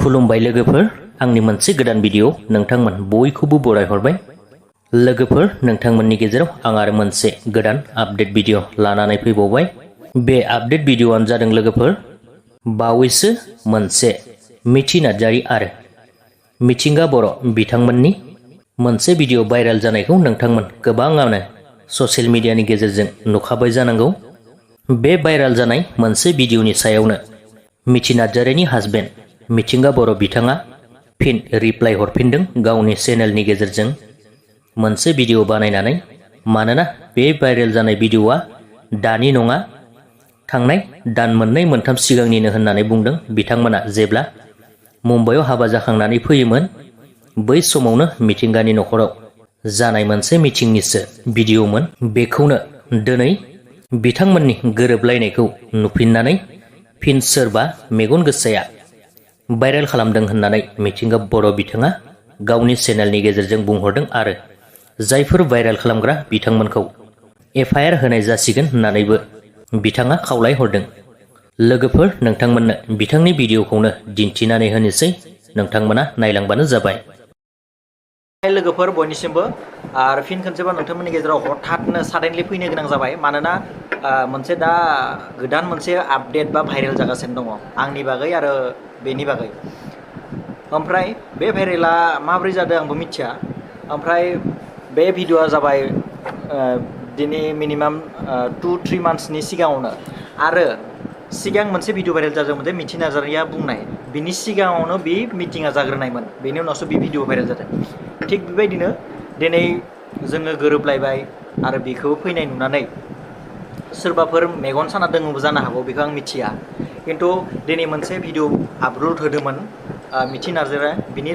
खुलुमबाय लोगोफोर, आंनि मोनसे गोदान भिडिअ नोंथांमोन बयखौबो बरायहरबाय। लोगोफोर, नोंथांमोननि गेजेराव आं आरो मोनसे गोदान आपडेट भिडिअ लानानै फैबावबाय। बे आपडेट भिडिअआनो जादों लोगोफोर, बावैसो मोनसे मिथि नार्जारी आरो मिथिंगा बर' बिथांमोननि मोनसे भिडिअ भाइरेल जानायखौ नोंथांमोन गोबाङानो ससियेल मिडियानि गेजेरजों नुखाबाय जानांगौ। बे भाइरेल जानाय मोनसे भिडिअनि सायावनो मिथि नार्जारीनि हासबेन्ड मिथिंगा बर' बिथाङा फिन रिप्लाइ हरफिनदों गावनि चेनेलनि गेजेरजों मोनसे भिडिअ बानायनानै। मानोना बे भाइरेल जानाय भिडिअआ दानि नङा, थांनाय दान मोननै मोनथाम सिगांनिनो होननानै बुंदों बिथांमोना। जेब्ला मुम्बाइआव हाबा जाखांनानै फैयोमोन, बै समावनो मिथिंगानि न'खराव जानाय मोनसे मिटिंनिसो भिडिअमोन। बेखौनो दिनै बिथांमोननि गोरोबलायनायखौ नुफिननानै फिन सोरबा मेगन गोसाया भाइरेल खालामदों होननानै मिथिंगा बर' बिथाङा गावनि चेनेलनि गेजेरजों बुंहरदों आरो जायफोर भाइरेल खालामग्रा बिथांमोनखौ एफआइआर होनाय जासिगोन होननानैबो बिथाङा खावलायहरदों। लोगोफोर, नोंथांमोननो बिथांनि भिडिअखौनो दिन्थिनानै होनोसै, नोंथांमोना नायलांबानो जाबाय। लोगोफोर बयनिसिमबो आरो फिन खनसेबा नोंथांमोननि गेजेराव हठाथनो साडेनलि फैनो गोनां जाबाय। मानोना मोनसे दा गोदान मोनसे आपडेट बा भाइरेल जागासिनो दङ आंनि बागै आरो बेनि बागै। ओमफ्राय बे भाइरेला माब्रै जादों आंबो मिथिया। ओमफ्राय बे भिडिअआ जाबाय दिनै मिनिमाम 2-3 मान्थसनि सिगाङावनो। आरो सिगां मोनसे भिडिअ भाइरेल जादोंमोन जे मिथि नार्जारीया बुंनाय, बिनि सिगाङावनो बे मिटिङा जाग्रोनायमोन, बेनि उनावसो बे भिडिअ भाइरेल जादों। थिग बेबायदिनो दिनै जोङो गोरोबलायबाय आरो बेखौ फैनाय नुनानै सोरबाफोर मेगन साना दङबो जानो हागौ, बेखौ आं मिथिया। खिन्थु दिनै मोनसे भिडिअ आपल'ड होदोंमोन मिथि नार्जारीया, बिनि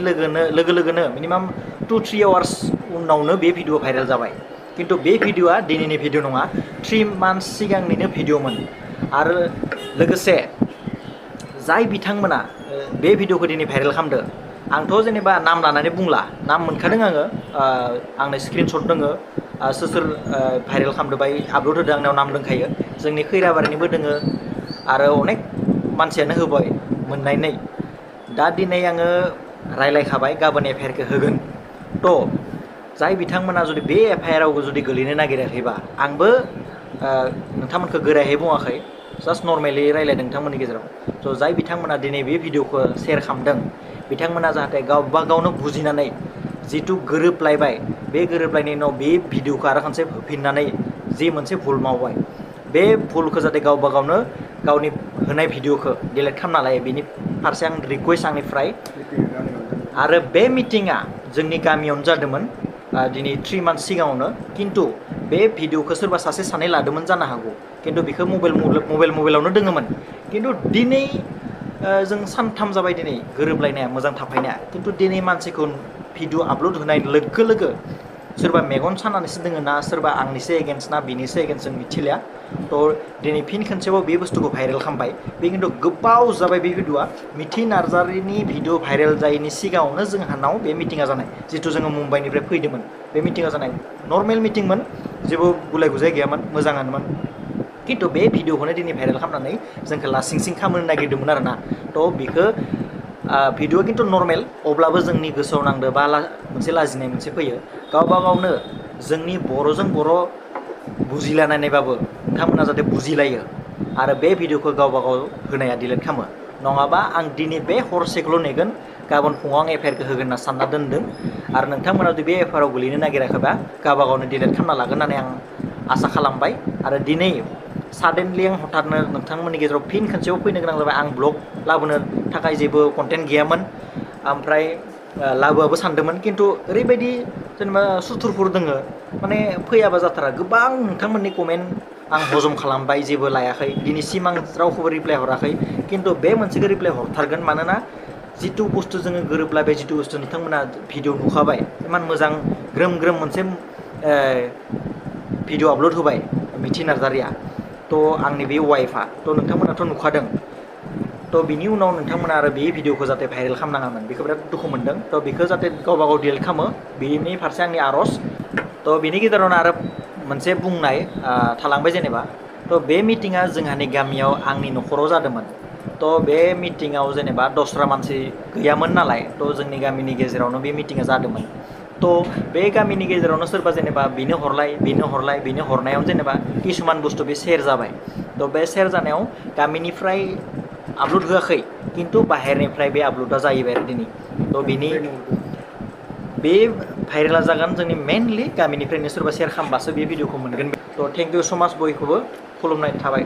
लोगो लोगोनो मिनिमाम 2-3 आवार्स उनावनो बे भिडिअ भाइरेल जाबाय। खिन्थु बे भिडिअआ दिनैनि भिडिअ नङा, 3 मान्थस सिगांनिनो भिडिअमोन। आरो लोगोसे जाय बिथांमोना बे भिडिअखौ दिनै भाइरेल खालामदो, आंथ' जेनेबा नाम लानानै बुंला, नाम मोनखादों आङो, आंनो स्क्रिनशट दोङो सोर सोर भाइरेल खालामदों बाय आपल'ड होदों, आंनाव नाम दंखायो। जोंनि खैराबारिनिबो दोङो आरो अनेक मानसियानो होबाय मोननायनै। दा दिनै आङो रायलायखाबाय गाबोन एफआइआरखौ होगोन। थ' जाय बिथांमोना जुदि बे एफआइआराव जुदि गोलैनो नागिराखैबा, आंबो नोंथांमोनखौ गोरायै बुङाखै, जास्ट नर्मेलि रायलायदों नोंथांमोननि गेजेराव। स' जाय बिथांमोना दिनै बे भिडिअखौ शेयार खालामदों, बिथांमोना जाहाथे गावबा गावनो बुजिनानै जिथु गोरोबलायबाय, बे गोरोबलायनायनि उनाव बे भिडिअखौ आरो खनसे होफिननानै जि मोनसे भुल मावबाय, बे भुलखौ जाहाथे गावबा गावनो गावनि होनाय भिडिअखौ डिलिट खालामना लायो, बेनि फारसे आं रिकुवेस्ट आंनिफ्राय। आरो बे मिटिङा जोंनि गामियावनो जादोंमोन दिनै 3 मान्थस सिगाङावनो। खिन्थु बे भिडिअखौ सोरबा सासे सानै लादोंमोन जानो हागौ, खिन्थु बेखौ मबाइलावनो दोङोमोन। खिन्थु दिनै जों सानथाम जाबाय दिनै गोरोबलायनाया मोजां थाफायनाया। खिन्थु दिनै मानसिखौ भिडिअ आपल'ड होनाय लोगो लोगो सोरबा मेगन सानानैसो दोङो ना सोरबा आंनिसो एगेन्स्ट ना बिनिसो एगेन्स्ट जों मिथिलिया। थ' दिनै फिन खनसेबाव बे बुस्थुखौ भाइरेल खालामबाय। बे खिन्थु गोबाव जाबाय बे भिडिअआ। मिथि नार्जारीनि भिडिअ भाइरेल जायैनि सिगाङावनो जोंहानाव बे मिटिङा जानाय, जिथु जोङो मुम्बाइनिफ्राय फैदोंमोन। बे मिटिङा जानाय नर्मेल मिटिंमोन, जेबो गुलाय गुजाय गैयामोन, मोजाङानोमोन। खिन्थु बे भिडिअखौनो दिनै भाइरेल खालामनानै जोंखौ लासिं सिं खालामनो नागिरदोंमोन आरो ना। थ' बेखौ भिडिअआ खिन्थु नर्मेल, अब्लाबो जोंनि गोसोआव नांदो बा मोनसे लाजिनाय मोनसे फैयो। गावबा गावनो जोंनि बर'जों बर' बुजिलायनायबाबो नोंथांमोना जाहाथे बुजिलायो आरो बे भिडिअखौ गावबा गाव होनाया डिलिट खालामो। नङाबा आं दिनै बे हरसेखौल' नेगोन, गाबोन फुङाव आं एफआइआरखौ होगोन होनना सानना दोनदों। आरो नोंथांमोना जुदि बे एफआइआराव गोलैनो नागिराखैबा गावबा गावनो डिलिट खालामना लागोन होननानै आं आसा खालामबाय। आरो दिनै साडेनलि आं हठाथनो नोंथांमोननि गेजेराव फिन खनसेयाव फैनो गोनां जाबाय। आं ब्लग लाबोनो थाखाय जेबो कन्टेन्ट गैयामोन, ओमफ्राय लाबोआबो सानदोंमोन। खिन्थु ओरैबायदि जेनेबा सुथुरफोर दोङो, माने फैयाबा जाथारा। गोबां नोंथांमोननि कमेन्ट आं हजम खालामबाय, जेबो लायाखै। दिनैसिम आं रावखौबो रिप्लाइ हराखै, खिन्थु बे मोनसेखौ रिप्लाइ हरथारगोन। मानोना जिथु बुस्थु जोङो गोरोबलायबाय, जिथु बुस्थु नोंथांमोना भिडिअ नुखाबाय, इमान मोजां ग्रोम ग्रोम मोनसे भिडिअ आपल'ड होबाय मिथि नार्जारीया, थ' आंनि बे वाइफआ। थ' नोंथांमोनाथ' नुखादों। थ' बिनि उनाव नोंथांमोना आरो बे भिडिअखौ जाहाथे भाइरेल खालामनाङामोन, बेखौ बिराद दुखु मोनदों। थ' बेखौ जाहाथे गावबा गाव डिलिट खालामो, बेनि फारसे आंनि आर'ज। थ' बिनि गेजेरावनो आरो मोनसे बुंनाय थालांबाय जेनेबा। थ' बे मिटिङा जोंहानि गामियाव आंनि न'खराव जादोंमोन। थ' बे मिटिङाव जेनेबा दस्रा मानसि गैयामोन नालाय थ' जोंनि गामिनि गेजेरावनो बे मिटिङा जादोंमोन थ' बे गामिनि गेजेरावनो सोरबा जेनेबा बिनो हरनायाव जेनेबा किसुमान बुस्थु बे शेयार जाबाय थ' बे शेयार जानायाव गामिनिफ्राय आपल'ड होआखै खिन्थु बाहेरनिफ्राय बे आपल'डा जाहैबाय आरो दिनै थ' बिनि बे भाइरेला जागोन जोंनि मेनलि गामिनिफ्रायनो सोरबा शेयार खालामबासो बे भिडिअखौ मोनगोन थ' थेंक इउ स' माच बयखौबो खुलुमनाय थाबाय